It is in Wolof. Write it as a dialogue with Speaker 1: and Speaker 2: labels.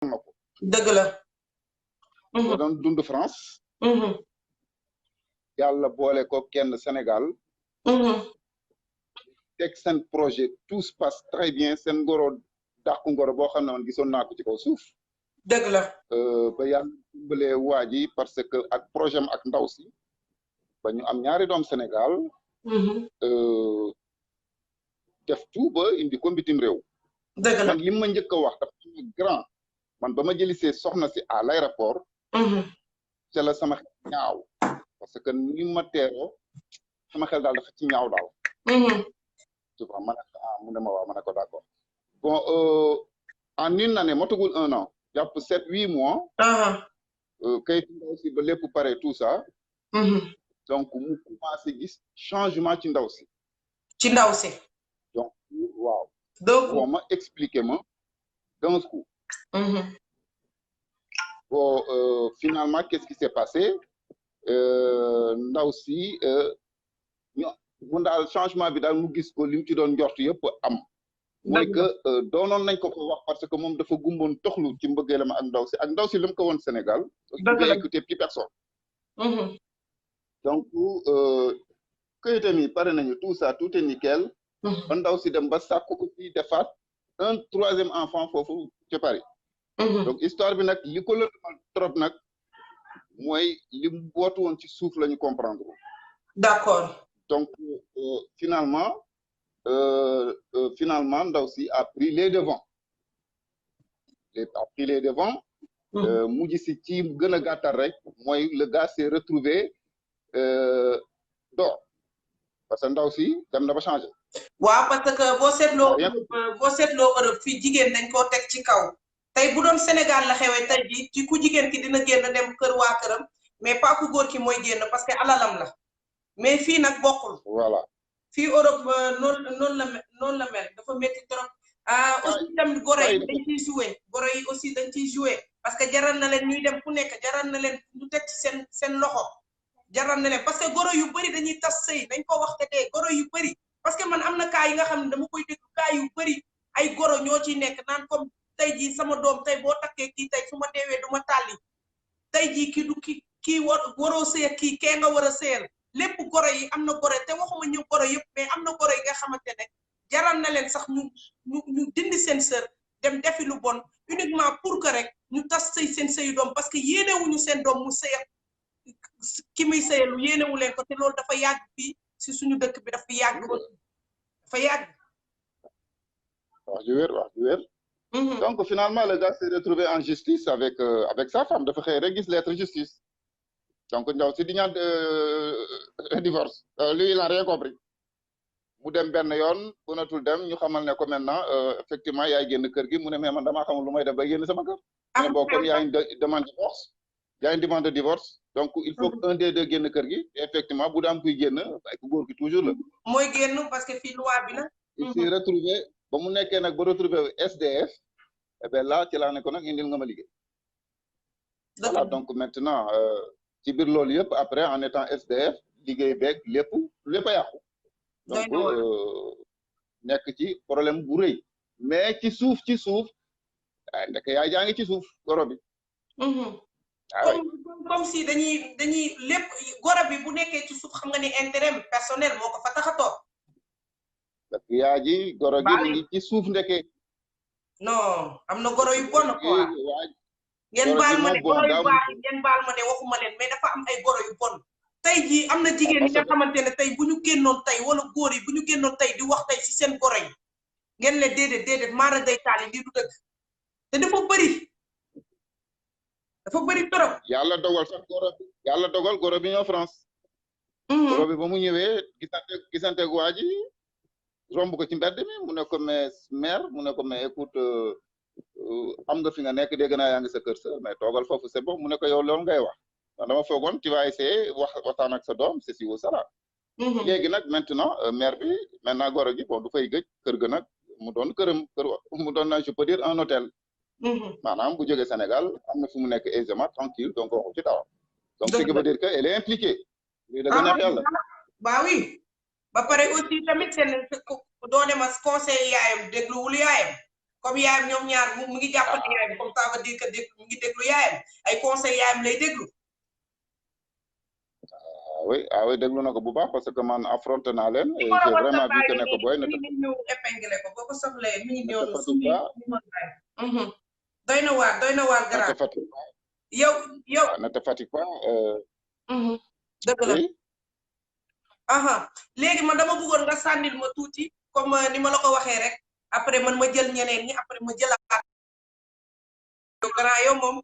Speaker 1: na ko.
Speaker 2: dëgg la.
Speaker 1: moo doon dund France. yàlla boole ko kenn Sénégal. teg seen projet tout se passe très bien seen ngoro dàqu ngoro boo xam ne man gisoon naa ko ci kaw suuf.
Speaker 2: dëgg la.
Speaker 1: ba yàlla dimbalee waa ji parce que ak projet am ak ndaw si ba ñu am ñaari doom Sénégal. def tout ba indi ko bitim réew.
Speaker 2: dëgg la
Speaker 1: man li ma njëkk a wax dafa grand man ba ma jëlisee soxna si à l'aéroport. ca la sama xel ñaaw parce que ni ma teeroo sama xel daal dafa ci ñaaw daal. tu vois ma ne ko mu ne ma waaw ma ne ko d'accord bon en une année motagul 1 an jàpp 7-8 mois. kayit ndaw si ba lépp pare tout ça. donc mu commencé gis changement ci ndaw si.
Speaker 2: ci ndaw si.
Speaker 1: donc waaw.
Speaker 2: donc
Speaker 1: bon ma expliqué ma d'un coup. bon finalement qu'est-ce qui s'est passé ndaw si mun daal changement bi daal mu gis ko li mu ci doon njort yëpp am. mooy que doonoon nañ ko ko wax parce que moom dafa gumboon toxlu ci mbëggeelam ak ndaw si li mu ko woon Sénégal.
Speaker 2: dëgg la
Speaker 1: écouté plus personne. donc këyitam yi pare nañu tout ça tout est nickel. ba ndaw si dem ba sàkku aussi defaat un 3e enfant foofu ci Paris. donc histoire bi nag li ko lëndëmal trop nag mooy li mu bootu woon ci suuf la ñu comprendre.
Speaker 2: d'accord.
Speaker 1: donc finalement ndaw si a pris les devants. mujj si ci gën a gàttal rek mooy le gars s'est retrouvé dehors parce que ndaw si dem na ba changé.
Speaker 2: waaw parce que boo seetloo Europe fii jigéen dañ koo teg ci kaw. tey bu doon Sénégal la xewee tey jii ci ku jigéen ki dina génn dem kër waa këram mais pas ku góor ki mooy génn parce que alalam la mais fii nag bokkul.
Speaker 1: voilà
Speaker 2: fii Europe noonu la mel dafa métti trop. aussi tamit goro yi dañ ciy joué goro yi aussi dañ ciy joué parce que jaral na leen ñuy dem fu nekk jaral na leen ñu teg ci seen loxo jaral na leen parce que goro yu bëri dañuy tas sëy dañ ko wax te dee goro yu bëri parce que man am na cas yi nga xam ne dama koy déglu cas yu bëri ay goro ñoo ciy nekk naan comme tey jii sama doom tey boo takkee kii tey su ma deewee du ma tàlli tey jii kii du kii waroo sëy kii kee nga war a sëyal lépp goro yi am na goro te waxuma ñu goro yëpp mais am na goro yi nga xamante ne jaral na leen sax ñu dindi seen sër dem defi lu bon uniquement pour que rek ñu tas sëy seen sëyu doom parce que yéenewuñu seen doom mu sëyal ki muy sëyalu yéenewu leen ko te loolu dafa yàgg fii si suñu dëkk bi dafa yàgg dafa yàgg.
Speaker 1: wax ju wér. donc finalement le gars s'est retrouvé en justice avec sa femme dafa xëy rek gis lettre justice donc ndaw si di ñaan divorce lui il a rien compris mu dem benn yoon mënatul dem ñu xamal ne ko maintenant effectivement yaay génn kër gi mu ne mais man damaa xamul lu may def bay génn sama kër. mais bon comme y a une demande de divorce y a une demande de divorce donc il faut que un des deux génn kër gi effectivement bu daam kuy génn ay ku góor gi toujours la.
Speaker 2: mooy génn parce que fii loi bi la.
Speaker 1: il s'est retrouvé ba mu nekkee nag ba retrouvé SDF. eh bien là ci laa ne ko nag indil nga ma liggéey. voilà donc maintenant ci biir loolu yëpp après en étant SDF liggéey beeg lépp a yàqu. donc nekk ci problème bu rëy. mais ci suuf ndek yaay jaa ngi ci suuf goro bi.
Speaker 2: comme si dañuy lépp goro bi bu nekkee ci suuf xam nga ni intérêt personnel moo ko fa tax a toog.
Speaker 1: parce que yaa ji goro gi mi ngi ci suuf ndeke.
Speaker 2: non am na goro yu bon quoi ngeen baal ma ne goro yu baax yi ngeen baal ma ne waxuma leen mais dafa am ay goro yu bon tey jii am na jigéen yi nga xamante ne tey bu ñu génnoon tey wala góor yi bu ñu génnoon tey di wax tey ci seen goro yi ngeen ne déedéet maara day taali lii du dëgg te dafa bëri trop.
Speaker 1: yàlla dogal goro bi ñëw France. goro bi ba mu ñëwee gisante waa ji romb ko ci mbedd mi mu ne ko mais mère mu ne ko mais écoute am nga fi nga nekk dégg naa yaa ngi sa kër sa mais toogal foofu c'est bon mu ne ko yow loolu ngay wax dama foogoon tu vas essayer waxtaan ak sa doom c'est si wu sara léegi nag maintenant mère bi maintenant goro gi bon du fay gëj kër ga nag mu doon mu doon je peux dire un hôtel. maanaam bu jógee Sénégal am na fu mu nekk aisément tranquille donc waxu ci taw donc ce qui veut dire que elle est impliquée. lii da gën a yàlla.
Speaker 2: bah oui. ba pare aussi tamit seen doone ma conseil yaayam dégluwul yaayam comme yaayam ñoom ñaar mu ngi jàppale yaayam comme ça veut dire que mu ngi déglu yaayam ay conseil yaayam lay déglu.
Speaker 1: ah oui déglu na ko bu baax parce que man affronté naa leen et j'ai vraiment vu que ne ko boy na
Speaker 2: ñëw épinglé ko boo ko soxlee mi ngi ñëw suñu doy na waar grand yow
Speaker 1: ne te fatigue pas
Speaker 2: dëgg la aha léegi man dama bëggoon nga sànnil ma tuuti comme ni ma la ko waxee rek après man ma jël ñeneen ñi après ma jëlaat yow grand yow moom